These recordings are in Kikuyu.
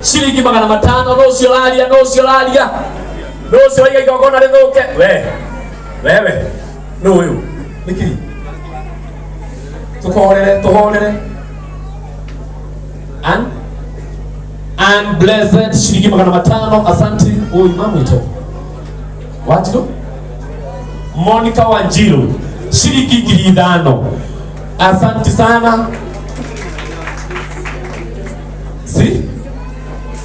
Ciringi 500. No ũcio ũraria, no ũcio ũraria, no ũcio waiga igongona rĩthũke. We wewe nũ ũyũ nĩkĩ? Tũkũhorere, tũhorere. An and blessed ciringi 500. Asante. Ũyũ mamwĩto Wanjiru, Monica Wanjiru, ciringi 5,000. Asante sana. Si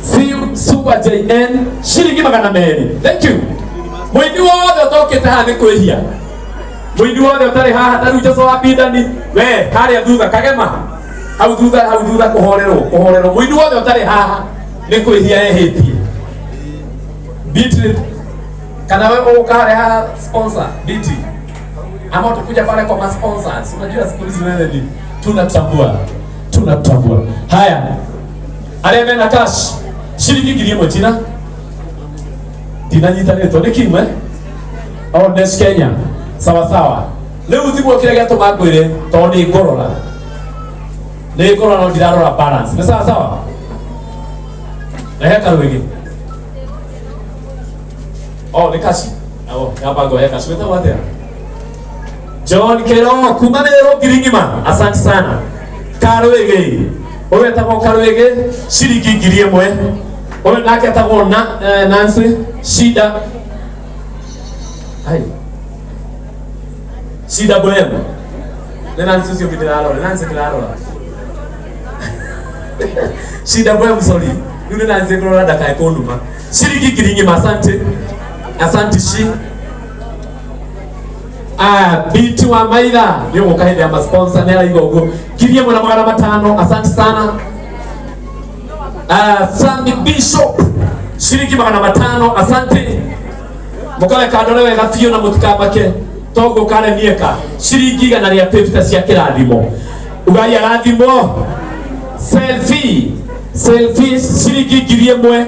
si Super JN ciringi 200. Thank you. Mũini wothe ũtokĩte haha nĩ kwĩhia. Mũini wothe ũtarĩ haha ta rĩu Jesu wa Bidani, we harĩa thutha kagema hau thutha, hau thutha kũhorerwo, kũhorerwo. Mũini wothe ũtarĩ haha nĩ kwĩhia ehĩtie. Beatrice, kana wewe ũgũka harĩa ha sponsor BT ama utakuja pale kwa ma sponsors. Unajua siku hizi wewe ni tunatambua, tunatambua. Haya, arĩa mena cash ciringi 1,000. Jina ndinanyita rĩtwa nĩ kimwe. Oh, Nes Kenya, sawa sawa. Rĩu tiguo kĩrĩa gĩatũma ngwĩre, tondũ nĩ ngũrora, nĩ ngũrora, no ndirarora balance. Nĩ sawa sawa. Rehe karwĩgĩ. Oh, nĩ kaci. Oh, yamba ngoya kaci. Wĩtagwo atĩa? John Kero kuma Meru 1,000. Asante sana. Karwĩgĩ. Ũyũ etagwo Karwĩgĩ ciringi 1,000. Ũyũ nake etagwo na, Nancy Shida. Ai. Shida Bwem. Nĩ Nancy ũcio ũngĩ ndĩrarora. Nĩ Nancy ndĩrarora. Shida Bwem, sorry. Rĩu nĩ Nancy ngũrora ndakae kũnuma. Ciringi 1,000. Asante. Asante shi. Ah, Biti wa Maitha nĩ ũgũka hĩndĩ ya masponsor, nĩ araigua ũguo. 1,500. Asante sana. Ah, Sami Bishop ciringi 500. Asante. Mũkore kandore wega biũ na mũtikamake toguo karemieka. Ciringi 150 cia kĩrathimo. Ugai arathimwo. Selfie, selfie ciringi 1,000.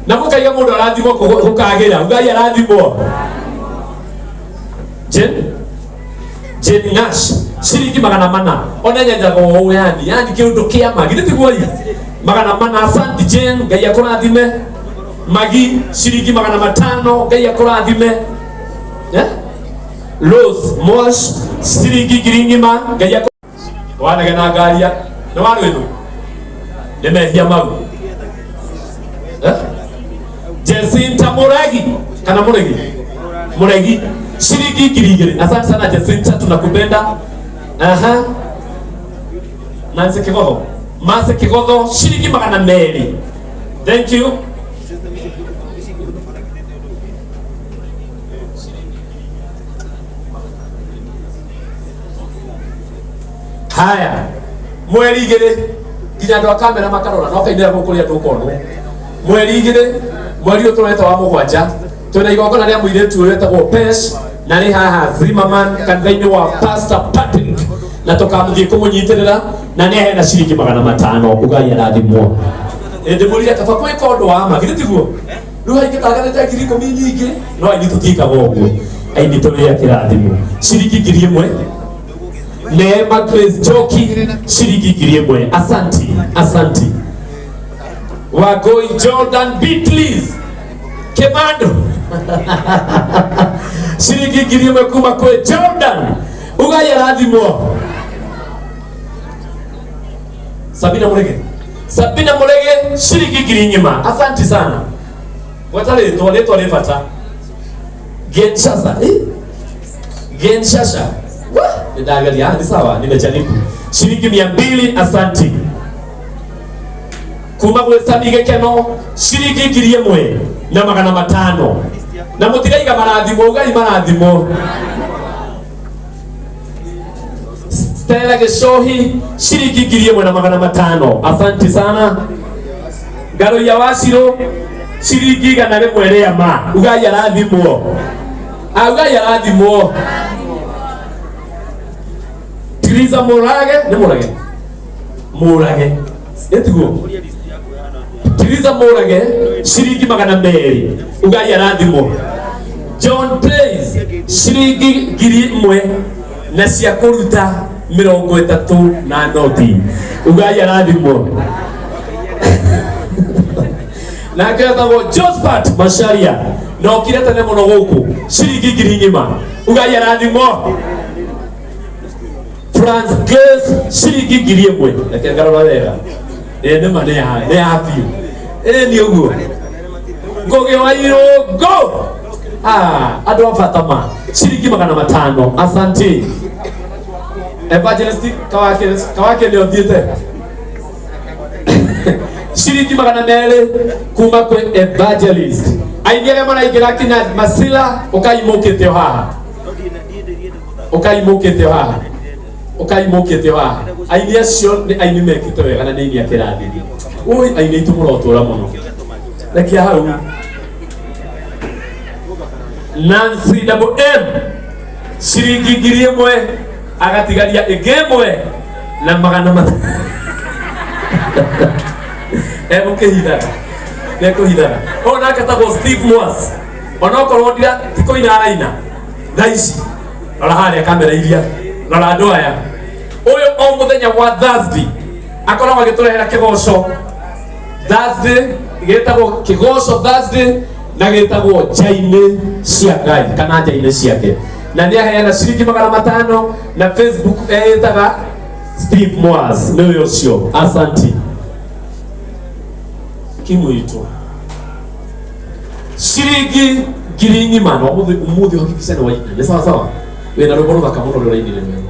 Na mũkaiga mũndũ arathimwo gũkagĩra. Ugai arathimwo. Jen Jen Nash ciringi 400. Ona nyenjaga ũũ, yani yani kĩũndũ kĩa ma githĩ tiguo? I 400. Asante Jen, Ngai akũrathime. Magi ciringi 500. Ngai akũrathime. Eh? Rose Mosh ciringi 1,000. Ngai akũ wanegena ngaria nĩ warwĩthũ nĩ mehia mau. Eh? Jacinta Muregi kana Muregi, Muregi shilingi 2,000. Asante sana Jacinta, tunakupenda. Aha. Nancy Kigotho, Mase Kigotho shilingi 200. Thank you. Haya, mweri 2 nginya andũ a kamera makarora no kainĩra gũkũ kũrĩa andũ ũkonwo. Mweri 2, mweri ũyũ tũreta wa mũgwanja, twĩna igongona rĩa mũirĩtu ũyũ wĩtagwo Pesh na rĩ haha Zimmerman kanitha-inĩ wa Pastor Patrick, na tũkamũthiĩ kũmũnyitĩrĩra na nĩ aheana ciringi 500. Ugai arathimwo. Ndĩmũrire kaba gwĩka ũndũ wa ma, githĩ tiguo? Rĩu haingĩtangathĩte 10,000 nyingĩ, no aini tũtiĩkaga ũguo, aini tũrĩ a kĩrathimo. Ciringi 1,000. Neema Grace Njoki ciringi 1,000. Asanti, asanti. Wagoi Jordan Beatles Kimando ciringi 1,000 kuma kwĩ Jordan. Ugai arathimwo. Sabina Murege, Sabina Murege ciringi 1,000. Asanti sana. Gweta rĩtwa, rĩtwa rĩ bata. Genshasa, eh? Genshasha. Wah, nitaangalia. Ah, ni sawa, nimejaribu. Shilingi 200. Asanti. Kuma gwĩ Sami Gĩkeno ciringi 1,500. Na mũtiraiga marathimo, ugai marathimo. Stella Gĩcohi ciringi 1,500. Asanti sana. Ngaroia Wacirũ ciringi 100 rĩa ma. Ugai arathimwo. Ah, ugai arathimwo. Tiriza Murage, nĩ Murage, Murage ĩtiguo. Tiriza Murage ciringi 200. Ugai arathimwo. John Praise ciringi 1,000 na cia kũruta 30 na noti. Ugai arathimwo. Nake etagwo Josephat Macharia na okire tene mũno gũkũ, ciringi 10,000. Ugai arathimwo. France Grace, ciringi 1000. Reke ngarora wega. Ĩ nĩma nĩ ya nĩ ya biũ. Ĩ nĩ ũguo Ngũgĩ wa Irũngũ. Ah, andũ a bata ma ciringi 500. Asante. Evangelist Kawake, Kawake nĩ ũthiĩte. Ciringi 200 kuma kwĩ evangelist. Aingĩ arĩa maraingĩra kinya Masila, ũkai mũkĩte o haha, ũkai mũkĩte o haha, ũkai mũkĩte o haha. Aini acio nĩ aini mekĩte wega na nĩ aini a kĩrathi. Ui, aini aitũ mũrotũra mũno. Rekia hau. Nancy Double M, ciringi 1000, agatigaria ĩngĩ ĩmwe na magana mata egũkĩhithaga, ekũhithaga. Ũyũ nake etagwo Steve Mwas, onokorwo ndira ti kũina araina thaa ici. Rora harĩa kamera iria, rora andũ aya. Ũyũ o mũthenya wa Thursday akoragwo agĩtũrehera kĩgoco Thursday, gĩtagwo kĩgoco Thursday na gĩtagwo nja-inĩ cia Ngai kana nja-inĩ ciake, na nĩ aheana ciringi 500, na Facebook eĩtaga Steve Moas. Nĩ ũyũ ũcio. Asanti kimwitũ, ciringi 10,000. Na ũmũthĩ, ũmũthĩ hakikisha nĩ waina. Nĩ sawa sawa, wĩna rwĩmbo rũthaka mũno rũrĩa ũrainire rwega.